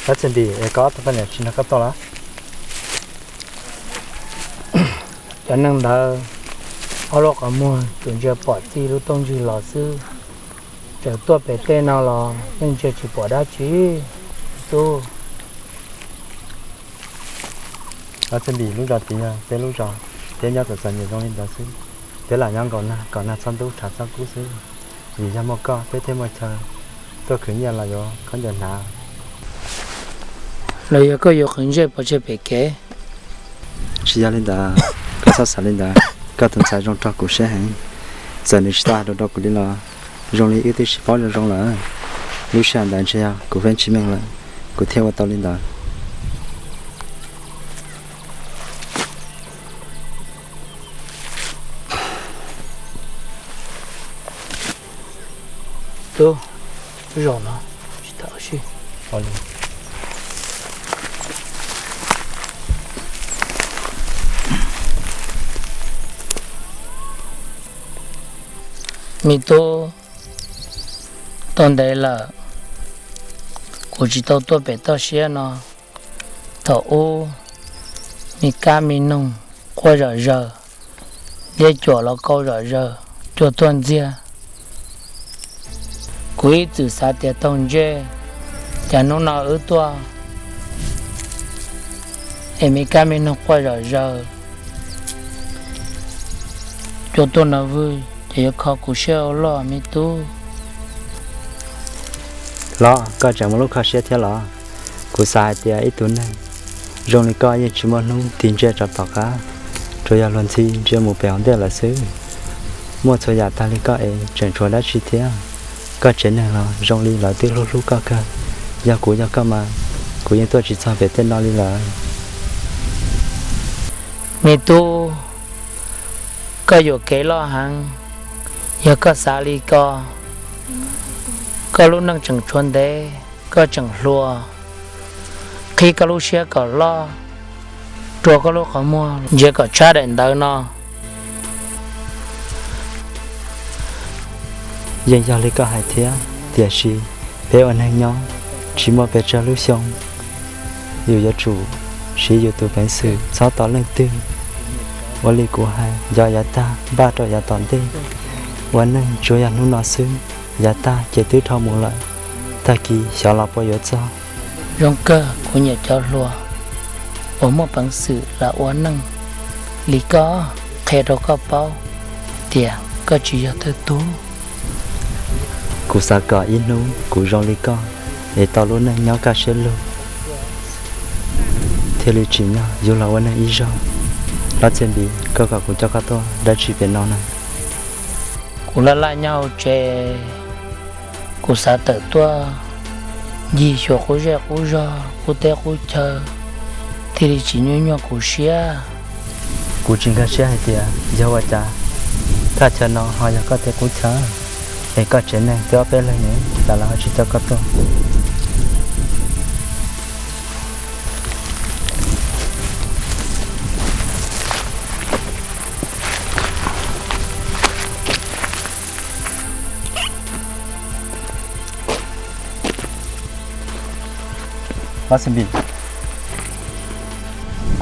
Tab txim Npis, es koj ob tug poj niam tsis nrog koj tuaj los? Cov neeg ntawd ob lub qhov muag tsuas ntsia pom txij lub rooj ntug los xwb, txawm tuaj pem tej no los yeej ntsia tsis pom dab tsi. Tub, Tab txim Npis, lub zos tid yog peb lub zos, peb nyob txom txom nyem zoo li ntawd xwb. Peb lam nyob nkaum nag kom nag txhob ntub tshav txhob kub xwb, vim yog muaj koj peb thiaj muaj chaw tuaj khwv nyiaj los yuav khaub ncaws hnav. Los yog koj yuav qhwv ntsej pov tseg pem kev? Tsis yog li ntawd, koj txhob xav li ntawd. Koj tus ntxhais zoo rau kuv siab heev, txawm nws tsis tau hais lus rau kuv li los zoo li wb twb sib paub zoo zoo lawm. Lub sij hawm ntawd ntshe yog kuv feeb tsis meej lawm, kuv thiaj ua tau li ntawd. Tub, zaum no tsis tham ua si. Me tub, tau ntev lawm kuv tsis tau tuaj pem toj siab no. Thaum ub me kab me noog quaj zom zaws, liab cuam los kauv zom zaws, cua tuaj ntxiag. Kuv ib txwm xav tias taug ntsej, cas hnub no wb tuaj es me kab me noog quaj zom zaws, cua tuaj no vwj, ces yuav kho kuv siab ua luaj me tub. Los koj tseem muaj lub kho siab thiab los? Kuv xav hais tias ib tug neeg zoo li koj yeej tsis muaj hnub tig ntsej rau tom qab, tsuas yog luag ntxhi ntsia mus pem hauv ntej lawm xwb. Muaj txhua yam tag li koj es tseem tshuav dab tsi thiab? Koj tsev neeg los zoo li lawv twb hlub hlub koj kawg. Yog kuv yog koj mas kuv yeej tuaj tsis txog pem tej no li lawm. Me tub, koj yuam kev loj heev. Yog koj xav li ko, koj lub neej tseem tshuav ntev, koj tseem hluas. Qhib koj lub siab kom loj, rua koj lub qhov muag ntsia kom tshab daim ntawv no. Yeej yog li koj hais thiab, tiam sis peb ua neeg nyob tsis muaj pes tsawg lub xyoo. Yus yuav tsum siv yus tus peev xwm txhob tos leej twg. Ua li kuv hais, nco yav tag npaj rau yav tom ntej. Ua neeg tsuas yog hnub no xwb, yav tag ces twb dhau mus lawm. Tag kis xyov los puas yuav txog. Zoo kawg kuv nyiam cov hluas uas muaj peev xwm los ua neej li koj, qhia rau koj paub tias koj tsis yog thawj tug. Kuv xav kom ib hnub kuv zoo li koj es tau lub neej nyob kaj siab lug, thiaj li tsim nyog yug los ua neeg ib zaug. Lab Txiaj Npis, koj kom kuv coj koj tuaj dab tsi pem no na? Kuv laj laj nyob hauv tsev, kuv xav tawm tuaj ncig xyuas qub zej qub zog, qub teb qub chaw, thiaj li tsis nyuaj nyuaj kuv siab. Kuv tsis nkag siab hais tias yog ua cas thaj chaw no ho yog koj tej qub chaw, es koj tsev neeg twb ob peb leeg ne, cas lawv ho tsis coj koj tuaj?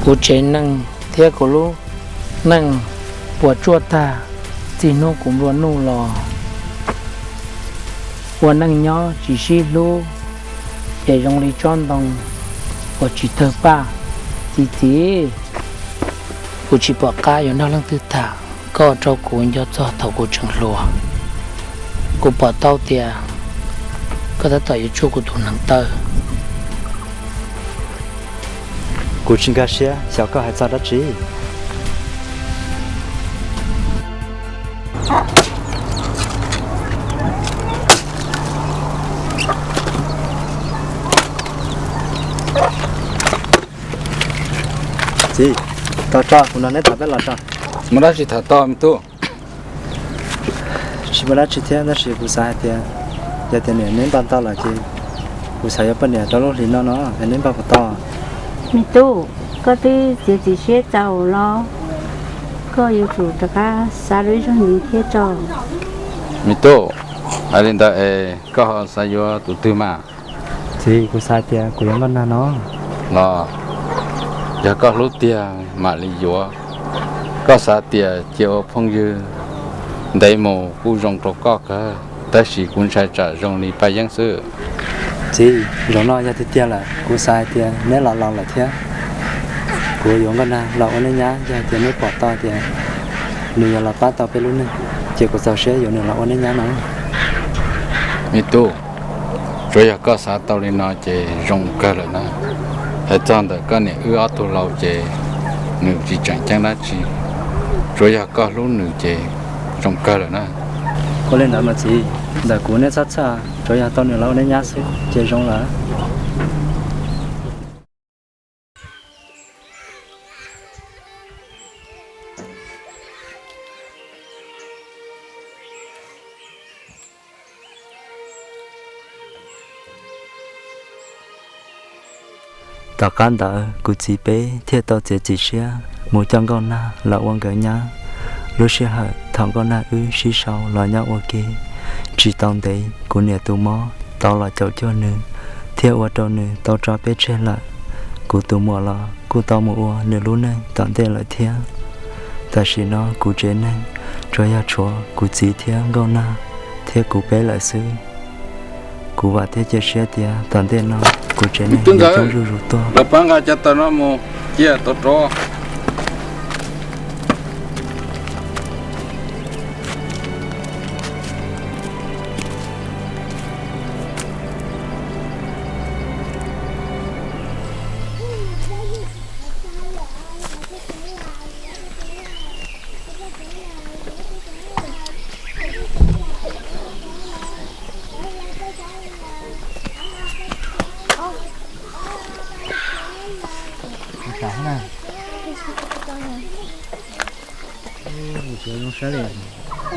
Kuv tsev neeg thiab kuv lub neej puas tsuaj tag txij hnub kuv nplua nuj los. Ua neej nyob tsis sib hlub, ces zoo li tsob ntoo uas tsis tawg paj. Txiv txiv, kuv tsis pom qab yuav nrog leej twg tham, koj ua rau kuv nco txog thaum kuv tseem hluas. Kuv pom tau tias koj tab tom yuav tsuj kuv tus hneev taw. Kuv tsis nkag siab xyov koj hais txog dab tsi. Txiv, tos tso, kuv nrog neb tham peb los tso. Muaj dab tsi tham tau me tub? Tsis muaj dab tsi thiab, tab sis kuv xav hais tias yog tias niam neb npaj tau lawm ces kuv xav yuav poj niam rau lub hlis no no, es neb npaj puas tau? Me tub, koj twb txiav txim siab txaus los, koj yuav tsum rov qab xav lub ib zaug ntxiv thiab tso. Me tub, hais li ntawd es koj ho xav yuav tus twg mas? Txiv, kuv xav tias kuv yuav Nkauj Nag no. Los, yog koj hlub tiag mam li yuav. Koj xav tias cia ua phooj ywg ntev mus kuj zoo rau koj kawg, tab sis kuv ntshai tsam zoo li Paj Yeeb xwb. Txiv, zaum no yog tiag tiag lawm, kuv xav hais tias neb los laus lawm thiab. Kuv yuav Nkauj Nag los ua nej nyab, yog hais tias neb pom tau tias nws yuav los pab tau peb lub neej, ces kuv txaus siab yuav nws los ua nej nyab no. Me tub, tsuav yog koj xav tau li no ces zoo kawg lawm na. Hais txog ntawm koj niam wb ob tug laus ces nws tsis tseem ceeb dab tsi. Tsuav yog koj hlub nws ces zoo kawg lawm na. Ua li ntawd mas txiv, ntawm kuv neb txhob txhawj, tsuav yog tau nws los ua neb nyab xwb ces zoo lawm. Tom qab ntawd kuv txiv peb thiaj tau txiav txim siab mus coj Nkauj Nag los ua nkawd nyab. Lub sij hawm thaum Nkauj Nag wb sib sau los nyob ua ke tsis tau ntev, kuv niam tus mob tau los caum cuag nws, thiaj ua rau nws tau tso peb tseg lawm. Kuv tus muam los kuj tau mus ua nws lub neej tom ntej lawm thiab. Tam sim no kuv tsev neeg tsuas yog tshuav kuv txiv thiab Nkauj Nag thiab kuv peb lawm xwb. Kuv vam thiab cia siab tias tom ntej no kuv tsev neeg yuav coob zuj zus tuaj. Lawv pab nqa cov taws no mus cia tau rov.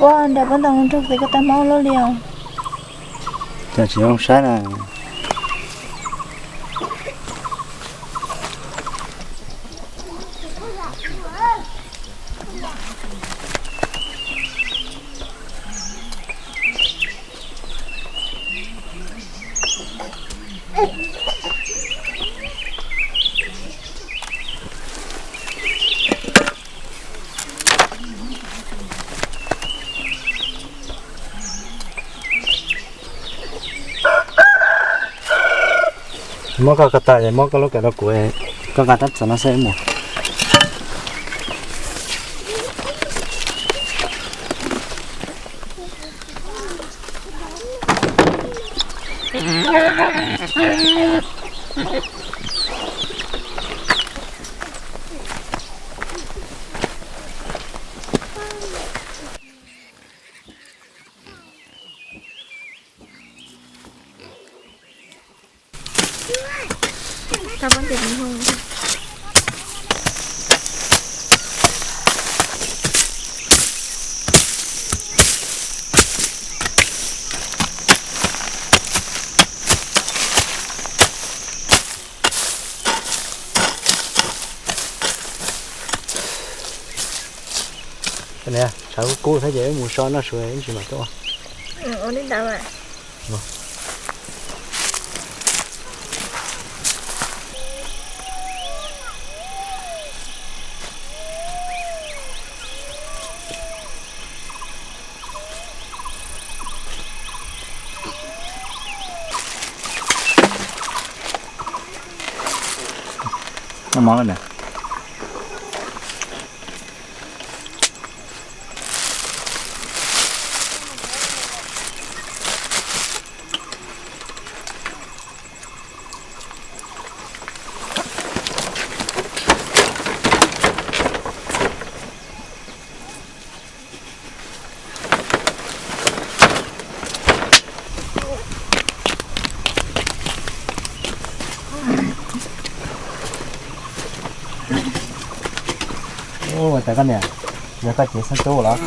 Ua nram pob ntoo nrog txiv ko taw mob luaj li os. Cas tsis zoo saib na. Muab koj ko taw, muab koj lub kav rau kuv, koj nqa tab txawv no xwb mus. Tshav kub kub thiab ces wb mus so noj su ib ntsis mam tuaj. Noj mov lawm na. Ua cas koj niam, yog koj cev xeeb tub los?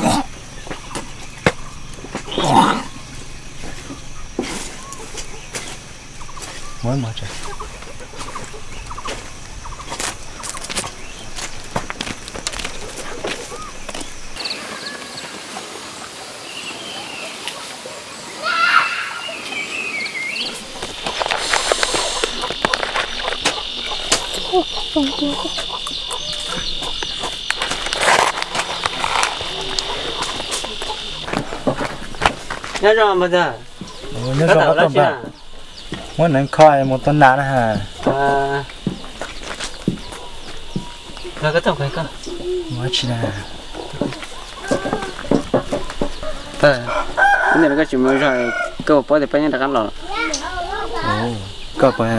Nyob zoo npawg ntxawg. Nyob zoo koj tau npawg. Muab neev kho mus tua nas na. Ua tsi na. Ntawm no koj tsis mus zog, koj puas paub tias Paj Yeeb rov qab los? Koj puas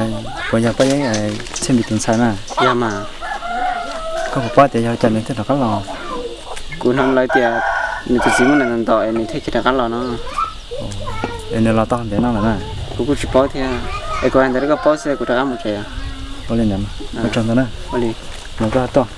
yog Paj Yeeb Txhiaj Npis tus ntxhais na? Yog mas. Koj puas paub tias yog cas nws thiaj rov qab los? Kuv hnov lawv tias nws tus txiv muab nws ntaus es nws thiaj rov qab los no. Es nws los tau ntev no lawm na? Kuv kuj tsis paub thiab, es kuv hais ntawd rau koj paub xwb, kuv rov qab mus tsev. Ua li ntawd mas ua tsaug ntau na. Ua li. Mus koj tuaj.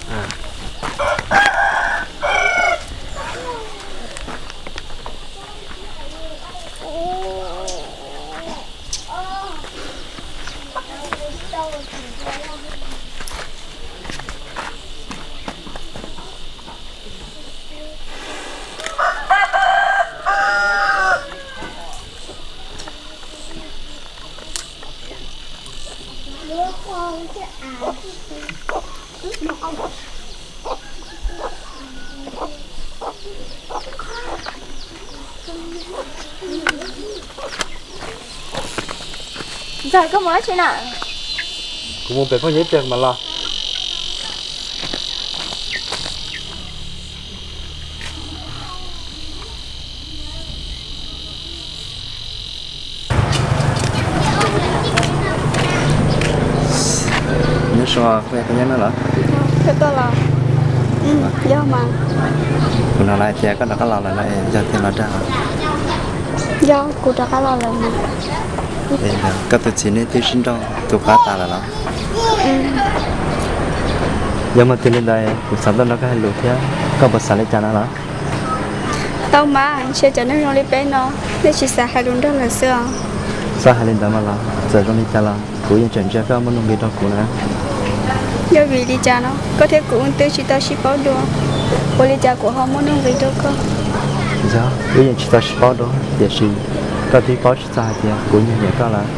Ntxawg, koj mus dab tsi na? Kuv mus pem phooj ywg ib pliag mam los. Nyob zoo, koj yog Paj Yeeb no los? Yog mas. Kuv hnov lawv hais tias koj rov qab los lawm no, yog tiag los dag? Yog, kuv rov qab los lawm mas. Koj tus txiv nej twb sib nrauj tu qab tas lawm los? Yog muaj tiag li ntawd kuv xav tuaj nrog koj hais lus thiab, koj puas xav li cas no los? Tau mas, ntshe cov neeg zoo li peb no, nej tsis xav hais lus nrog lawm xwb os. Xav hais li ntawd mas los, txawm zoo li cas los kuv yeej tseem ntsia koj muaj nuj nqis rau kuv na. Yog vim li cas no koj thiab kuv wb twb tsis tau sib paub dua, ua li cas kuv ho muaj nuj nqis rau koj? Yog, wb yeej tsis tau sib paub dua, tiam sis koj twb paub tsis txog hais tias kuv nyiag nyiam koj lawm.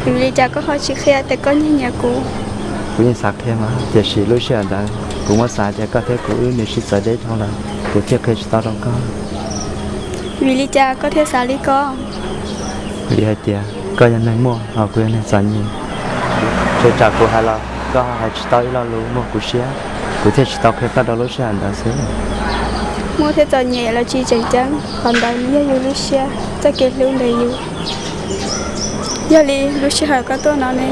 Vim li cas koj ho tsis qhia tias koj nyiag nyiam kuv? Kuv yeej xav qhia mas, tiam sis lub sij hawm ntawd kuv muab xav hais tias koj thiab kuv wb nws sib txawv deb dhau lawm, kuv thiaj qhia tsis tau rau koj. Vim li cas koj thiaj xav li ko? Vim hais tias koj yog neeg muaj, ho kuv yog neeg txom nyem. Txhua tsam kuv hais los koj hais tsis tau ib lo lus muaj kuv siab, kuv thiaj tsis tau qhia koj rau lub sij hawm ntawd xwb. Muaj thiab txom nyem los tsis tseem ceeb, qhov ntawd nws yog yus lub siab txoj kev hlub ntawm yus. Yog li lub sij hawm koj tuaj no ne,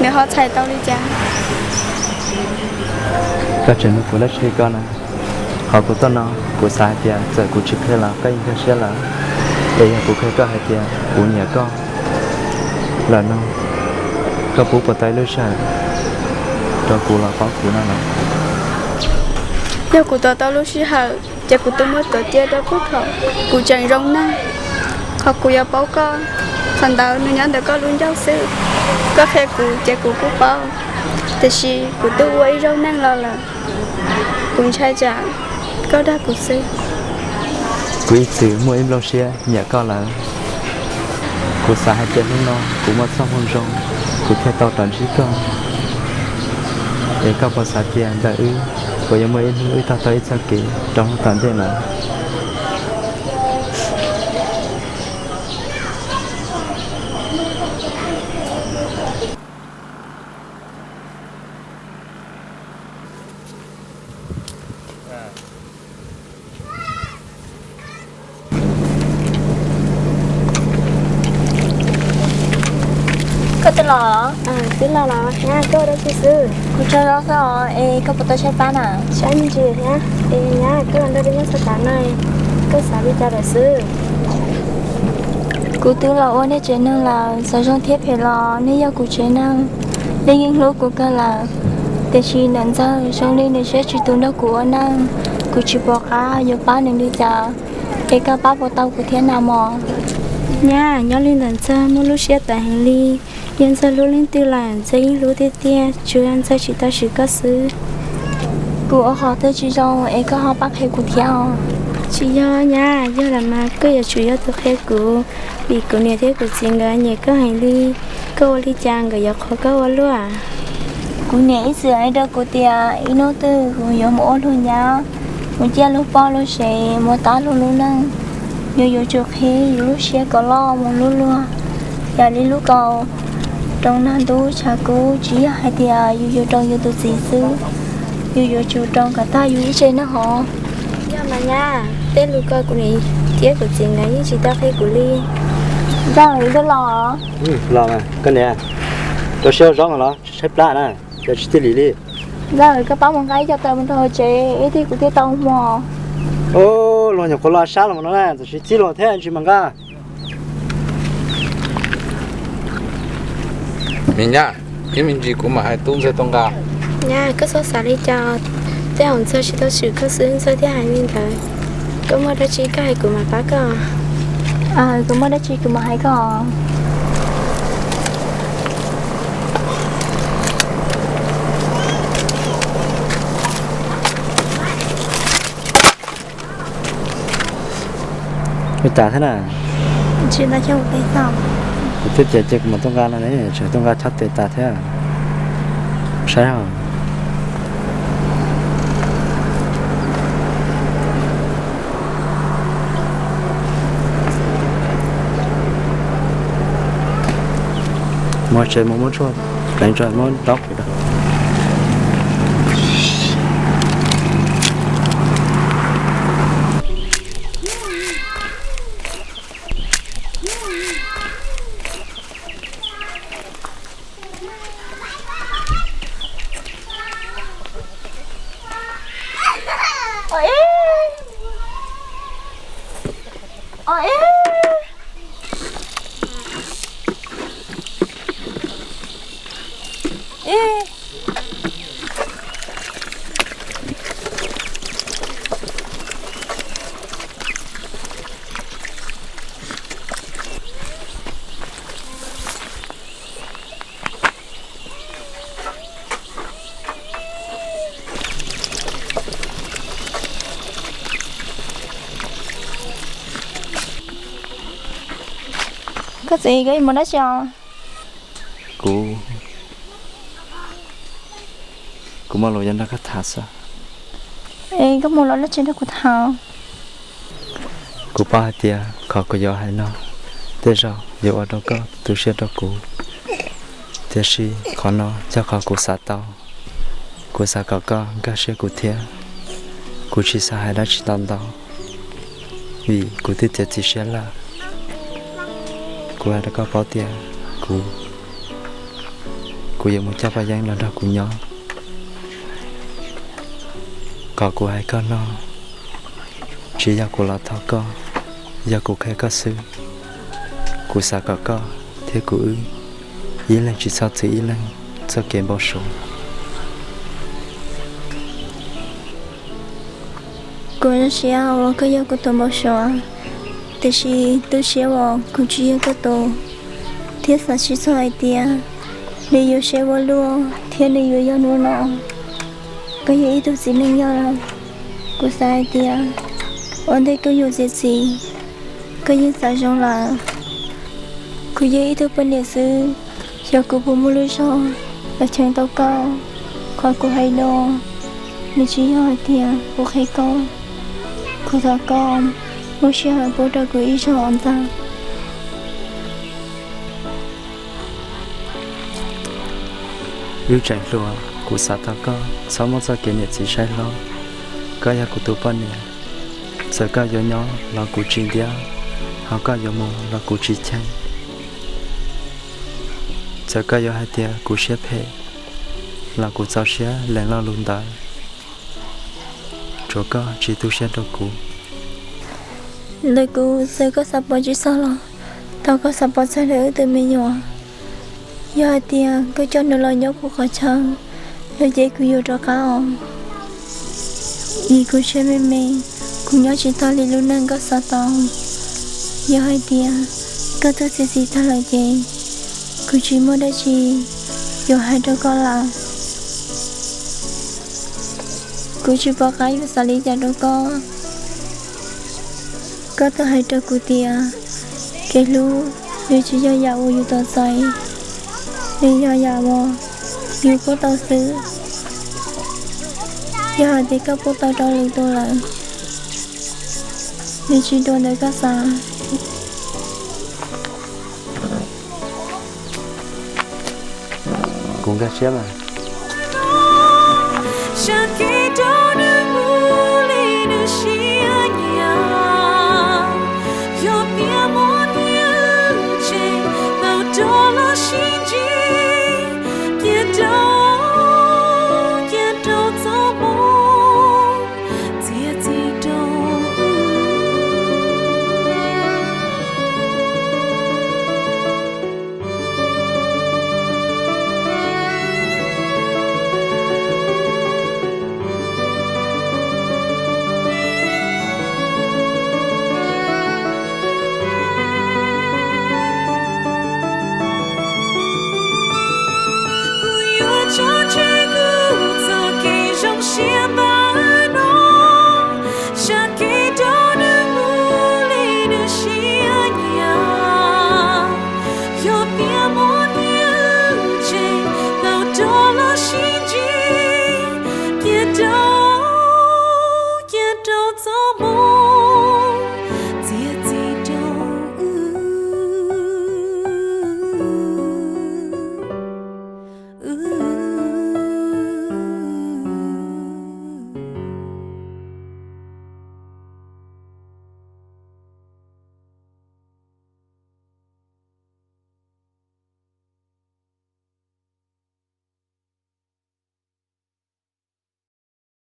nws ho txhais tau li cas? Koj tseem nug kuv dab tsi li ko na? Qhov kuv tuaj no, kuv xav hais tias txawm kuv tsis qhia los koj yeej nkag siab lawm. Es yog kuv qhia koj hais tias kuv nyiam koj lawm no, koj pub puas tau ib lub sij hawm rau kuv los paub kuv no los? Yog kuv tos tau lub sij hawm ces kuv twb muab tuav cia rau puag thaum kuv tseem zoo neeg. Qhov kuv yuav paub koj, qhov ntawd nws nyob ntawm koj lub ncauj xwb. Koj qhia kuv ces kuv kuj paub, tiam sis kuv twb ua ib zaug neeg los lawm. Kuv ntshai tsam koj dag kuv xwb. Kuv ib txwm muaj ib nplooj siab nyiam koj lawm. Kuv xav hais tias hnub no kuv muaj txoj hmoo zoo, kuv thiaj tau rov ntsib koj. Es koj puas xav tias ntawm wb puas yuav muaj ib hnub wb taug tau ib txoj kev rau hnub tom ntej lawm? Koj twb los? Twb los los, nyab, koj ua dab tsi xwb? Kuv tsaug zog xwb os, es koj puas tau tshaib plab na? Tshaib me ntsis thiab. Es nyab, koj los nrog peb nyob txog tav no, koj xav li cas lawm xwb? Kuv twb los ua nej tsev neeg lawm, txawm zoo thiab phem los nej yog kuv tsev neeg, nej yeej hlub kuv kawg lawm. Tiam sis niam ntxawg zoo li nws siab tsis tus nrog kuv ua neej, kuv tsis pom qab yuav pab nws li cas, es koj pab puas tau kuv thiab na mog? Nyab, nyob li ntawm ntxawg muaj lub siab tawv heev li. Yog ntxawg hlub leej twg lawm ntxawg yeej hlub tiag tiag, tsuas yog ntxawg tsis tau swm koj xwb. Kuv ua qhov twg tsis zoo es koj ho pab qhia kuv thiab os? Tsis yog nyab, yog lawm mas koj yuav tsum yog tus qhia kuv, vim kuv niam thiab kuv txiv nkawd nyiam koj heev li. Koj ua li cas nkawd yuav qhuas koj ua luaj? Kuv niam ib txwm hais rau kuv tias ib hnub twg kuv yuav mus ua luag nyab, mus ciaj luag poj luag sev, mus tab luag lub neej. Yus yuav tsum qhib yus lub siab kom loj mus hlub luag. Yam li lub kaus roo nag ntub tshav kub, tsis yog hais tias yus yuav roo yus tus txiv xwb, yus yuav tsum roo kom tag yus ib tse noj hov. Yog mas nyab, tej lus ko kuv niam thiab kuv txiv nkawd yeej tsis tau qhia kuv li. Nkawd twb los. Los mas koj niam, rau siab ua zoo los tshaib plab na, cas tsis tij lim li. Nkawd, koj pab mus nqa ib co taws mus rau hauv tsev ib tij kuv thiaj tau hmo. Luag nyuam qhuav los sab los no na, tam sim txib luag thiab ntsis mas nqa. Me nyab, ib me ntsis kuv mam hais tub Ntxawg tuaj nqa. Nyab, koj txhob xav li cas, tej zaum Ntxawg tsis tau swm koj xwb Ntxawg thiaj hais li ntawd. Koj muaj dab tsi koj hais kuv mam pab koj. Kuv muaj dab tsi kuv mam hais koj. Ua cas thiab na? Tsis tas ces kuv tes tau. Kuv twb tias cia kuv mam tuaj nqa no ne, tseem tuaj nqa chob tes tas thiab. Saib os. Mus tsev mus muab tshuaj pleev tso muab dob kuv rau. Koj txiv, koj yuav mus dab tsi os? Kuv, kuv muaj lus yuav nrog koj tham xwb. Es koj muaj lus dab tsi nrog kuv tham? Kuv paub hais tias qhov kuv yuav hais no tej zaum yuav ua rau koj tu siab rau kuv, tiam sis qhov no yog qhov kuv xav tau. Kuv xav kom koj nkag siab kuv thiab. Kuv tsis xav hais dab tsi ntau ntau, vim kuv twb tiav txim siab lawm. Kuv hais rau koj paub tias kuv, kuv yuav mus coj Paj Yeeb los nrog kuv nyob. Qhov kuv hais koj no tsis yog kuv los thov koj, yog kuv qhia koj xwb. Kuv xav kom koj thiab kuv wb ib leeg tsis txhob txwv ib leeg txoj kev npau suav. Kuv zoo siab uas koj yog kuv tus npau suav, tiam sis tu siab uas kuv tsis yog koj tus, thiab xav tsis txog hais tias nws yuav siab ua luaj thiab nws yuav yog hnub no. Koj yog ib tug txiv neej yog lawm, kuv xav hais tias ua ntej koj yuav txiav txim, koj yeej xav zoo lawm. Kuv yog ib tug poj niam xwb, xyov kuv puas muaj lub zog los cheem tau koj. Qhov kuv hais no, nws tsis yog hais tias kuv qhia koj, kuv thov koj muab sij hawm pub rau kuv ib zaug os ntag. Wb tseem hluas, kuv xav thov koj txhob muab txoj kev niam txiv saib hlob. Koj yog kuv tus poj niam, txawm koj yuav nyob los kuv tsis ntiab, ho koj yuav mus los kuv tsis cheem. Txawm koj yuav hais tias kuv siab phem los kuv txaus siab lees lo lus ntawd, tsuav koj tsis tu siab rau kuv. Ntawm kuv, txawm koj xav pov tsis txog los thov koj xav pov txog ntawm wb tus me nyuam. Yog hais tias koj coj nws los nyob kuv qhov chaw no ces kuv yuav rov qab os. Vim kuv siab me me, kuv nyob tsis tau li lub neej koj xav tau. Yog hais tias koj twb txiav txim tag lawm ces kuv tsis muaj dab tsi yuav hais rau koj lawm. Kuv tsis pom qab yuav xav li cas rau koj. Koj twb hais rau kuv tias kev hlub nws tsis yog yam uas yus tau txais, nws yog yam uas Yus pub tau xwb. Yog hais tias koj pub tau rau lwm tus lawm, nws tsis dua ntawm koj xav. Kuv nkag siab mas.